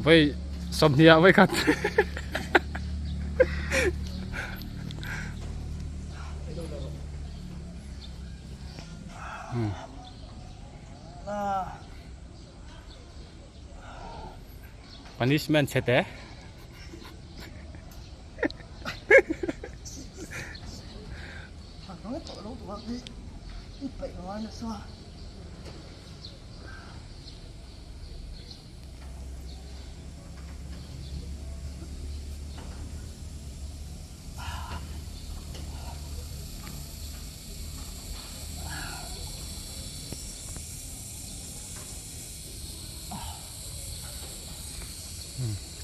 Voi 20 ah voi khat. Punishment chhe te.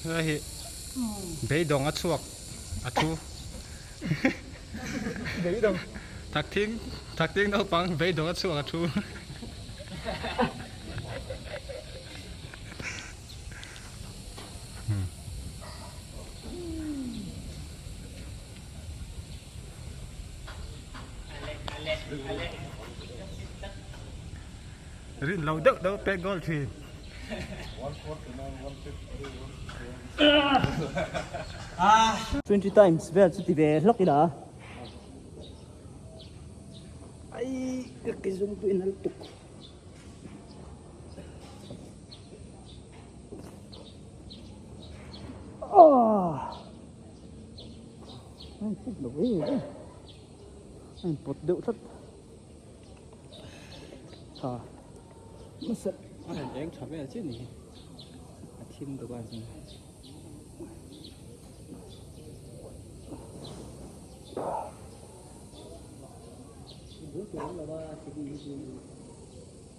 Helai hi beidawng a chhuak a thu beidawng thakthing thakthing naupang beidawng a chhuak a thu. Rin lo deuh deuh pek goal thin. 20 times vel chu ti ve hlawk ila. Ai ka ke zung pawh in a lutuk. Ai put lo e ai put deuh tlat tha masa a eng tha vel chi ni a thim deuh a zing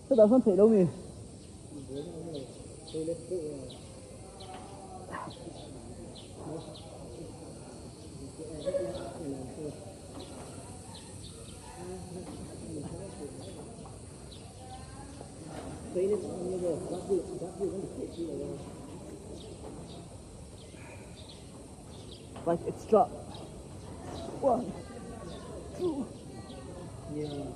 Chutah sawn theih lo mi? Five extra. One, two. Yeah.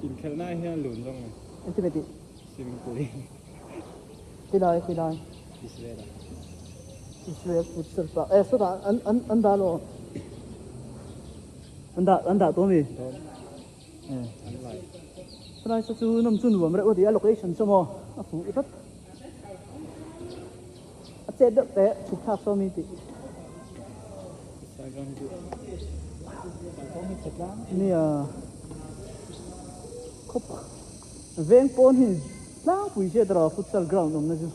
Inkhelhna hian lun zawng a. Engtin a tih? Swimming pool hi. Khilai khilai. Israel ah. Israel futsal park eh sawtah an an an dah lo. An dah an dah tawh ami? Dawn. Eh. An lai. Khilai saw chu nawm chu nuam reuh a ti a location chu maw a fuh tlat. A chet deuh teh chhuk thlak saw mi tih. Instagram chu kalkawng hi chhe tlang. Nia khawp veng pawn hi tlangpui hriat erawh futsal ground awmna chu.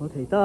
Haw thei ta.